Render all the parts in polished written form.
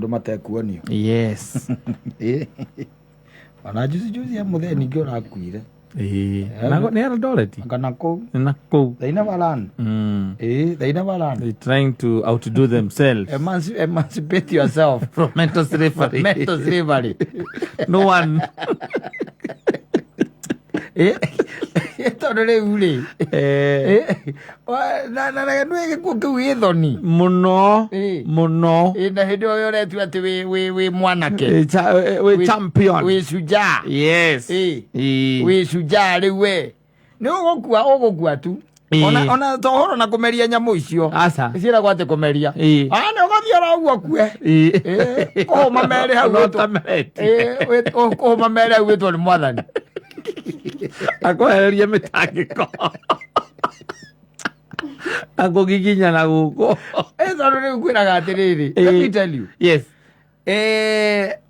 Andũ matekuonio. Yes. Ĩ. Ona juzi juzi ya mũthee ningĩ ũrakuire. Ĩĩ. Nĩ Eldoret. Kana kũu. Na kũu. They never learn. Ĩ, they never learn. They trying to outdo themselves. Emancipate yourself from mental slavery. Mental slavery. No one. Ĩ, tondũ rĩu rĩ. Ĩ, na nĩ gĩkuũ kĩu gĩ thoni. Mũno. Ĩ. Mũno. Ĩ, na hĩndĩ ĩyo ũretua atĩ wĩ mwanake. Wĩ champion. Wĩ shujaa. Yes. Ĩ. Ĩ. Wĩ shujaa rĩu we. Nĩ ũgũkua ũgũkua tu. Ĩ. Ona to ũhoro na kũmeria nyamũ icio. Aca. Ciĩragwo atĩ kũmeria. Ĩ. Ah, nĩ ũgathiĩ oro ũguo kue. Ĩ. Ĩ, kũhũma merĩ hau No wĩtwo- tamereti. Ĩ, kũhũma merĩ hau wĩtwo nĩ mwathani. Akwehereria mĩtangĩko. Na kũgiginyana gũkũ. Ĩ, tondũ rĩu ngwĩraga atĩrĩrĩ, Ĩ. let me tell you. Yes.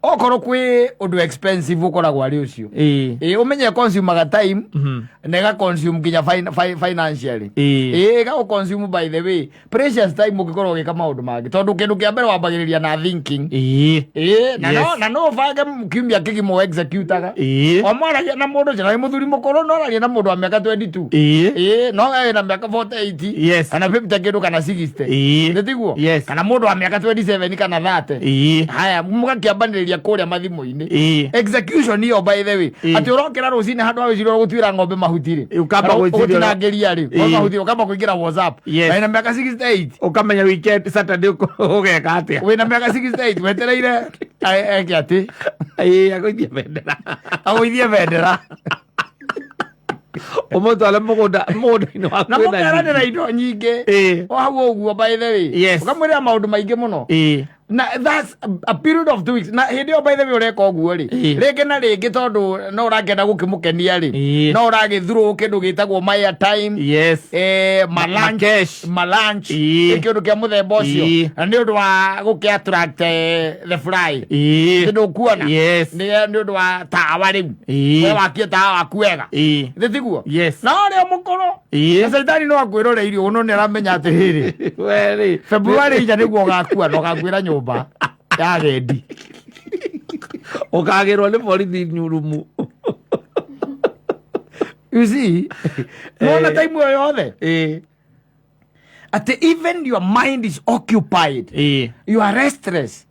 Okorwo kwĩ ũndũ expensive ũkoragwo arĩ ũcio. Ĩ. Ĩ, ũmenye consumaga time na ĩga consume nginya financially. Ĩ. Ĩ, ĩga consume, by the way, precious time ũngĩkorwo ũgĩka maũndũ mangĩ, tondũ kĩndũ kĩa mbere wambagĩrĩria na thinking. Ĩ. Ĩ, na Yes. no na no ũbange kiumia kĩgima executaga. Ĩ. O mwaragia na mũndũ ũcio, na wĩ mũthuri mũkũrũ, no aragia na mũndũ wa mĩaka 22. Ĩ. Ĩ, no we wĩna mĩaka 48 Yes. kana 50 kĩndũ kana 60. Ĩ. Nĩ tiguo? Yes. Kana mũndũ wa mĩaka 27 kana 30. Ĩ. Haya, mũgakĩambanĩrĩria kũrĩa mathimũ-inĩ. Ĩ. Execution ĩyo, by the way, Ĩ. atĩ ũrokĩra rũcinĩ, handũ ha wĩciria gũtuĩra ng'ombe mahuti rĩ, Ĩ, ũkamba kana gwĩciria ũrĩa- ũgũtinangĩria rĩ, Ĩ. mahuti, ũkamba kũingĩra WhatsApp. Yes. Na wĩna mĩaka 68. Ũkamenya weekend Saturday ũgeka atĩa. Wĩna mĩaka 68, wetereire eke atĩ? Ĩ, agũithie bendera. Agũithie bendera. Ũmũtware mũgũnda-inĩ waku Na wĩna mũkeranĩra nyingĩ. indo nyingĩ. Ĩ. O hau ũguo, by the way, Yes. ũkamwĩrĩra maũndũ maingĩ mũno. Ĩ. Na that's a period of 2 weeks, na hĩndĩ ĩyo, by the way, ũreka ũguo rĩ, Ĩ. rĩngĩ na rĩngĩ, tondũ no ũrakĩenda gũkĩmũkenia rĩ, Ĩ. no ũragĩthurwo kĩndũ gĩtagwo my time, Yes. Malunch. Makesh. Malunch. Ĩ. Nĩ kĩndũ kĩa mũthemba ũcio. Ĩ. Na nĩ ũndũ wa gũkĩ attract the fly. Ĩ. Nĩ ndũkuona? Yes. Nĩ ũndũ wa tawa rĩu. Ĩ. We wakie tawa waku wega. Ĩ. Nĩ tiguo? Yes. Na ũrĩa mũkũrũ Ĩ. na caitani no akwĩroreirie ũno, nĩ aramenya atĩrĩrĩ, We rĩ. February 4 nĩguo ũgakua na ũgakuĩra nyũmba ya agendi. Ũkagĩrwo nĩ borithi nyurumu. You see, nona time ĩyo yothe Ĩ. atĩ even your mind is occupied, Ĩ. you are restless,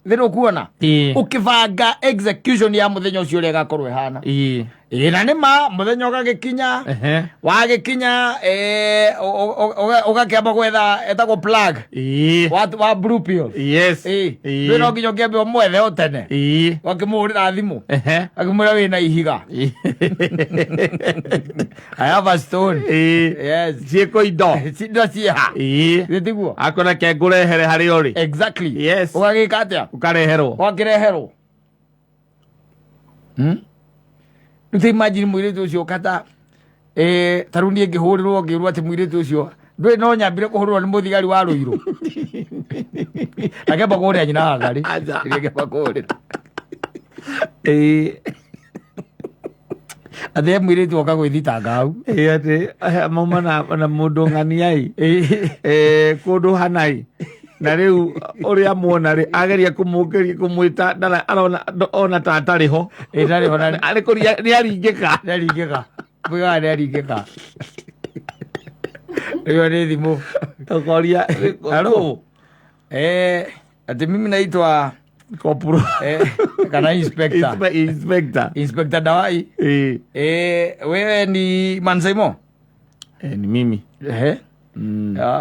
thĩ ũkuona Ĩ. ũkĩbanga execution ya mũthenya ũcio ũrĩa ĩgakorwo ĩhana. Ĩ. Ĩ, na nĩ ma mũthenya ũgagĩkinya. Ehe. Wagĩkinya, ũgakĩamba gwetha etagwo plug Ĩ. wa blue pill. Yes. Ĩ, Ĩ. ndwĩ no nginya ũkĩambe ũmwethe o tene. Ĩ. Wakĩmũhũrĩra thimũ, Ehe. akĩmwĩra wĩna ihiga. Ĩ. I have a stone. Ĩ. Yes. Ciĩkũ indo? Indo ciĩha? Ĩ. Nĩ tiguo? Akona ke ngũrehere harĩa ũrĩ. Exactly. Yes. Ũgagĩka atĩa? Ũkareherwo. Wakĩreherwo. Rĩu ta imagine mũirĩtu ũcio kata, ta rĩu niĩ ngĩhũrĩrwo ngĩrwo atĩ mũirĩtu ũcio ndũĩ, no nyambire kũhũrĩrwo nĩ mũthigari wa Rũirũ, akĩamba kũhũrĩra nyina wa Ngarĩ. Aca. Akĩamba kũhũrĩra Ĩ. atĩ he mũirĩtu oka gwĩthitanga hau. Ĩ, atĩ mauma na mũndũ ng'aniai kũndũ hanai, na rĩu ũrĩa muona rĩ, ageria kũmũkĩria kũmwĩta arona ona ta atarĩ ho. Ĩ, ndarĩ ho arĩ kũria nĩ aringĩka. Nĩaringĩka, mwĩgaga nĩaringĩka. Ĩyo nĩ thimũ. Ũkoria. Halo. Ati mimi naitwa Kopuro. Kana inspector. Inspector. Inspector Dawai. Ĩ. Wewe ni Mansaimo? Ni mimi. Ehe.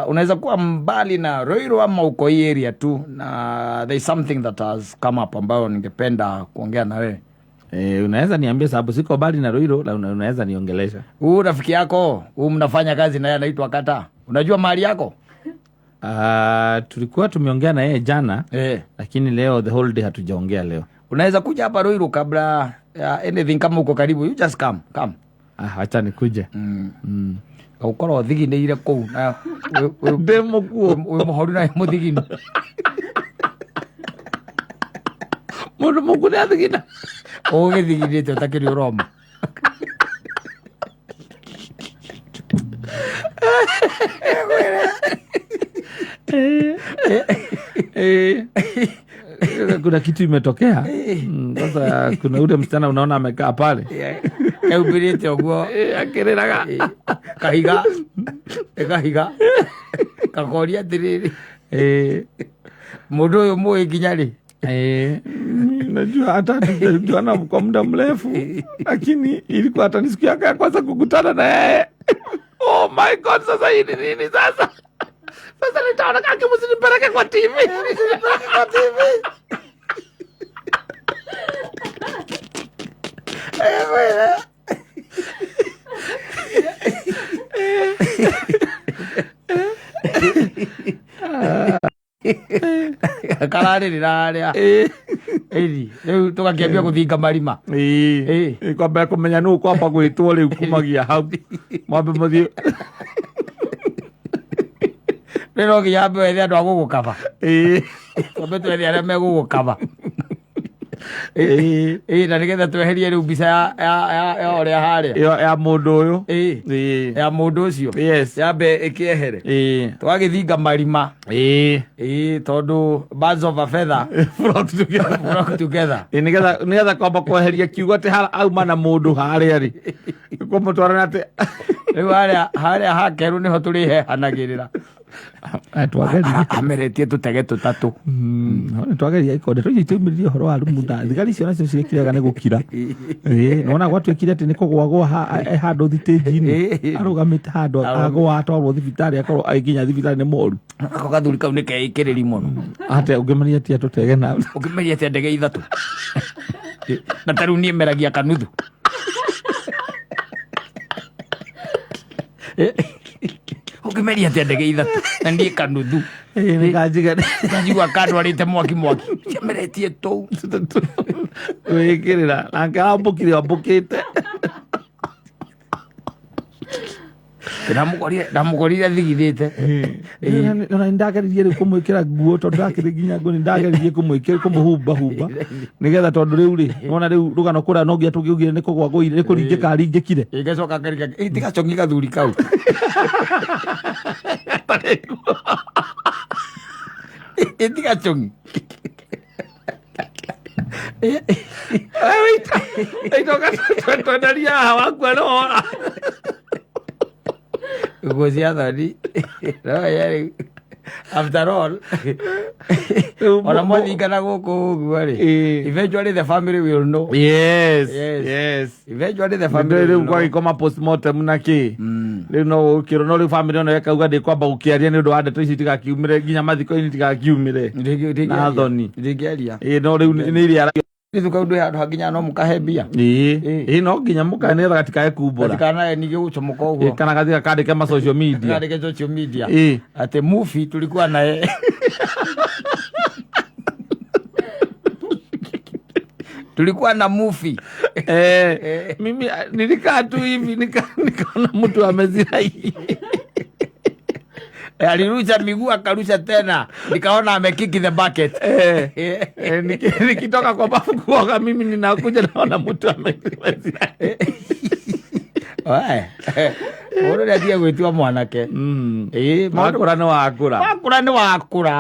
Unaweza kuwa mbali na Ruiru ama uko hii area tu, na there is something that has come up ambayo ningependa kuongea na wewe. Unaweza niambia sababu siko mbali na Ruiru na unaweza niongelesha. Huu rafiki yako, huu mnafanya kazi naye anaitwa Kata. Unajua mahali yako? Tulikuwa tumeongea na yeye jana, lakini leo the whole day hatujaongea leo. Unaweza kuja hapa Ruiru kabla ya anything, kama uko karibu, you just come. Come. Ah, acha nikuje. Ukorwo thiginĩire kũu na Ndĩ mũkuo. Wĩ mũhoru na wĩ mũthigini. Mũndũ mũkuo nĩ athigina. Ũgĩthiginĩte ũtakĩrĩ ũroma. Kuna kitu imetokea. Sasa kuna ule msichana unaona amekaa pale Eumbirite ũguo. Akĩrĩraga. Kahiga. Nĩ kahiga kakoria atĩrĩrĩ, mũndũ ũyũ mũĩ nginya rĩ? Najua hata hatujajuana kwa muda mrefu, lakini ilikuwa hata ni siku yake ya kwanza kukutana na yeye. Oh my God, sasa hii ni nini sasa? Sasa nitaona kaki, msinipeleke kwa TV. Msinipeleke kwa TV. Eh, bwana. Kararĩrĩra harĩa. Ĩni rĩu tũgakĩambia gũthinga marima. Kwamba kũmenya nũ kwamba gwĩtwo rĩu kumagia hau mwambe mũthiĩ. Rĩu no nginya ambe wethe andũ a gũgũkaba. Twambe twethe arĩa megũgũkaba. Ĩĩ, na nĩgetha tweherie rĩu mbica ya ũrĩa harĩa. Ĩyo ya mũndũ ũyũ. Ya mũndũ ũcio. Yambe ĩkĩehere. Twagĩthinga marima. Ĩĩ, tondũ birds of a feather flock together. Flock together. Ĩ, nĩgetha kwamba kweheria kiugo atĩ auma na mũndũ harĩa rĩ kũmũtwarana atĩ Rĩu harĩa hakerũ nĩho tũrĩhehanagĩrĩra. Twageria. Ameretie tũtege tũtatũ. Nĩ twageria ikonde tũicio tũimĩrĩrie ũhoro wa rumu na thigari icio nacio cirekiraga nĩ gũkira. Ĩĩ, nĩwona gwatuĩkire atĩ nĩ kũgwagwa handũ thitĩnji-inĩ. Arũgamĩte handũ agwa atwarwo thibitarĩ akorwo agĩkinya thibitarĩ nĩ moru. Ako gathuri kau nĩ keĩkĩrĩri mũno. Atĩa ũngĩmeria atia tũtege na Ũngĩmeria atĩa ndege ithatũ na ta rĩu niĩ meragia kanuthu? Ũngĩmeria atĩa ndege ithatũ na niĩ kanuthu? Ĩĩ, nĩ kanjiga. Njigua kandwarĩte mwaki mwaki ciameretie tũu. Gwĩkĩrĩra nake ambũkire ambũkĩte. Ndamũkorire thigithĩte. Ona nĩndageririe rĩu kũmwĩkĩra nguo tondũ ndakĩrĩ nginya nguo nĩndageririe kũmwĩkĩra kũmũhumba humba nĩgetha tondũ rĩu rĩ nĩwona rĩu rũgano kũrĩa no nginya tũngĩugire nĩ kũgwa gũire nĩ kũringĩka aringĩkire. Ĩgacoka ngarika tigacong'i gathuri kau. Tigacong'i. Itoka twenderia haha wakua nĩwona. Nguo cia thoni no ya after all ona mwathingana gũkũ ũguo rĩ, eventually the family will know. Yes. Eventually the family rĩu will know. Kwagĩkoma postmortem na kĩ rĩu no gũkĩrwo no rĩu family ono ĩkauga ndĩkwamba gũkĩaria nĩ ũndũ wa ndeto ici itigakiumĩre nginya mathiko-inĩ itigakiumĩre na thoni. Ndingĩaria. Ĩĩ, no rĩu nĩ iria. Rĩu kau ndwĩ handũ hanginya no mũkahe mbia. Ĩĩ, no nginya mũkae nĩgetha gatikae kumbũra. Gatikanae ningĩ gũcomoka ũguo. Kana gathi gakandĩke ma social media. Kandĩke social media atĩ movie tulikuwa naye. Tulikuwa na movie. Mimi nilikaa tu hivi nikaona mtu amezirai. Alirusha miguu akarusha tena nikaona amekiki the bucket. Nikitoka kwa bafu kuoga mimi ninakuja naona mtu amezirai. Mũndũ nĩ atige gwĩtua mwanake. Ĩĩ, maũndũ Wakũra nĩ wakũra. Wakũra nĩ wakũra.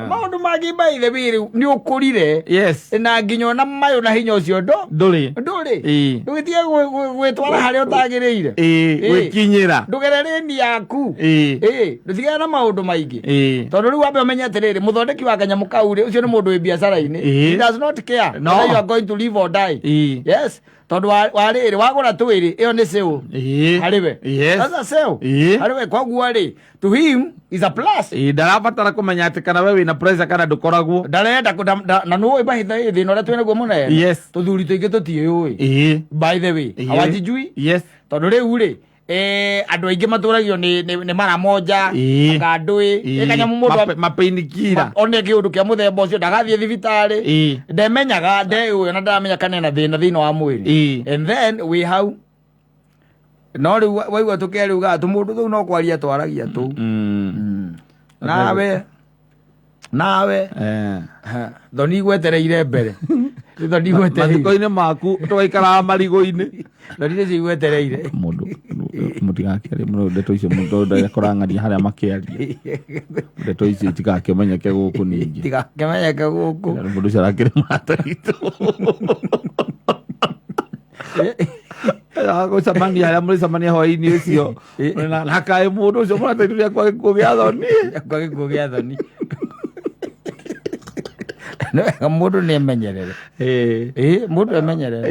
Maũndũ mangĩ by the way rĩu nĩ ũkũrire. Na nginya ona mayũ na hinya ũcio ndo Ndũrĩ. Ndũrĩ. Ndũgĩtige gwĩtwara harĩa ũtagĩrĩire. Gwĩkinyĩra. Ndũgere rĩni yaku. Ĩĩ, ndũtigane na maũndũ maingĩ. Tondũ rĩu wambe ũmenye atĩrĩrĩ, mũthondeki wa kanyamũ kau rĩ, ũcio nĩ mũndũ wĩ biacara-inĩ. He does not care No. whether you are going to live or die. Yes, tondũ wa rĩrĩ wagũra twĩrĩ ĩyo nĩ sale harĩ we. Sasa sale harĩ we, koguo rĩ, to him is a plus. Ĩĩ, ndarabatara kũmenya atĩ kana we wĩna pressure kana ndũkoragwo. Ndarenda na nũĩ mahitha thĩna ũrĩa twĩnaguo mũnene. Tũthuri tũingĩ tũtiĩũĩ. By the way, hawajijui. Tondũ rĩu rĩ, andũ aingĩ matũragio nĩ mara moja. Anga ndũĩ ĩ kanyamũ mũndũ Mapainikira. One kĩũndũ kĩa mũthemba ũcio ndagathiĩ thibitarĩ. Ndemenyaga ndeũĩ ona ndaramenya kana ena thĩna thĩinĩ wa mwĩrĩ. And then wĩ hau no rĩu waigua tũkeriugaga tũmũndũ tũu no kwaria twaragia tũu. Nawe nawe. Ha, thoni igwetereire mbere. Thoni igwetereire. Mathiko-inĩ maku tũgaikaraga marigũ-inĩ. Thoni nĩcio igwetereire. Mũndũ mũtigakĩarie mũno ndeto icio, mũndũ ndakũrang'ania harĩa makĩaria ndeto icio itigakĩmenyeke gũkũ ningĩ. Tigakĩmenyeke gũkũ. Mũndũ ũcio arakĩrĩ mũrata witũ, gũcemania harĩa mũrĩcemania hwaĩ-inĩ ũcio na kaĩ mũndũ ũcio mũrata witũ nĩakwa gĩkuũ gĩa thoni. Kwa gĩkuũ gĩa thoni. Nĩ wega mũndũ nĩ emenyerere. Ĩĩ, mũndũ emenyerere.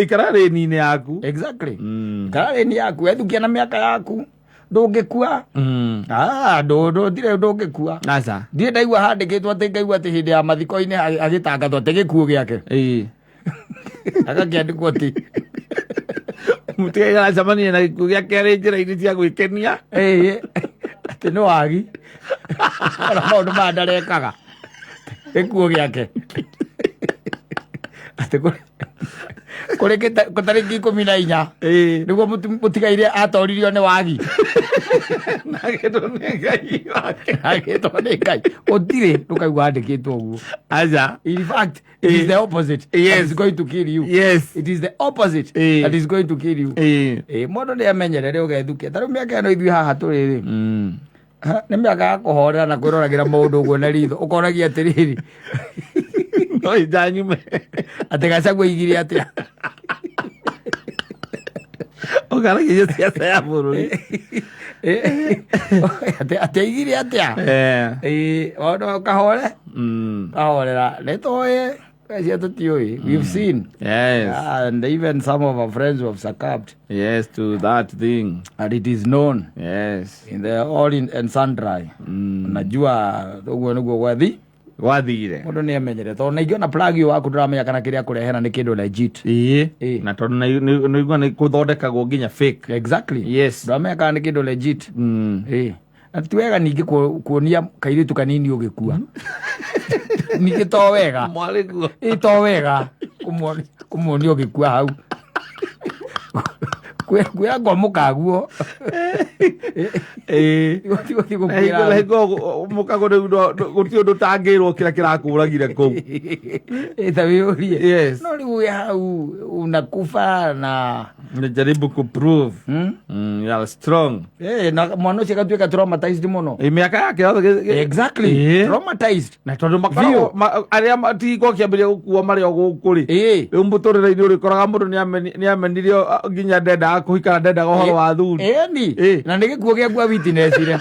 Ikara rĩni-inĩ yaku. Exactly. Ikara rĩni yaku, ethukia na mĩaka yaku, ndũngĩkua. Ah, ndũtirĩ ndũngĩkua. Aca. Ndirĩ ndaigua handĩkĩtwo atĩ ngaigua atĩ hĩndĩ ya mathiko-inĩ agĩtangathwo atĩ gĩkuũ gĩake agakĩandĩkwo atĩ Mũtigaire aracemania na gĩkuũ gĩake arĩ njĩra-inĩ cia gwĩkenia. Ĩĩ, atĩ nĩ wagi ona maũndũ maya ndarekaga gĩkuũ gĩake atĩ kũrĩ tarĩki 14 nĩguo mũtigaire atoririo nĩ wagi. Na agĩtwo nĩ Ngai wake. Agĩtwo nĩ Ngai, gũtirĩ ndũkaigua handĩkĩtwo ũguo. Aca. In fact, it is the opposite that is going to kill you. It is the opposite that is going to kill you. Mũndũ nĩ emenyerere, ũgethukia. Ta rĩu mĩaka ĩno ithuĩ haha tũrĩ rĩ, nĩ mĩaka ya kũhorera na kwĩroragĩra maũndũ ũguo na ritho, ũkoragia atĩrĩrĩ, No injanyume. Atĩ Gachagua aigire atĩa? Ũkaragia ciaca ya bũrũri. Atĩ aigire atĩa? Maũndũ kahore kahorera, nĩ tũĩ cia tũtiũĩ, we've seen. And even some of our friends who have succumbed Yes, to that thing. And it is known in the all in and sundry. Najua ũguo nĩguo gwathi. Gwathire. Mũndũ nĩ emenyere, tondũ na ingĩona plug ũyũ waku, ndũramenya kana kĩrĩa kũrehera nĩ kĩndũ legit. Na tondũ nĩ nĩ kũthondekagwo nginya fake. Ndũramenya kana nĩ kĩndũ legit. Na ti wega ningĩ kuonia kairĩtu kanini ũgĩkua, ningĩ to wega. Mwarĩ guo. Ĩ, to wega kũmuonia ũgĩkua hau. Kwĩra kwa mũkaguo. Gũthiĩ gũkuĩra. Hingo mũkago rĩu gũtirĩ ũndũ ũtangĩrwo kĩrĩa kĩrakũragire kũu. Ĩ, ta wĩyũrie. No rĩu wĩ hau unakufa na Najaribu kuprove you are strong. Na mwana ũcio agatuĩka traumatized mũno. Mĩaka yake yothe Traumatized. Na tondũ makoragwo arĩa matigwo kĩambĩrĩria gũkua marĩ o gũkũ rĩ, rĩu mũtũrĩre-inĩ ũrĩkoraga mũndũ nĩ amenirio, nginya ndendaga kũhikana, ndendaga ũhoro wa thuri. Ĩni. Na nĩ gĩkuũ gĩaku awitnessire.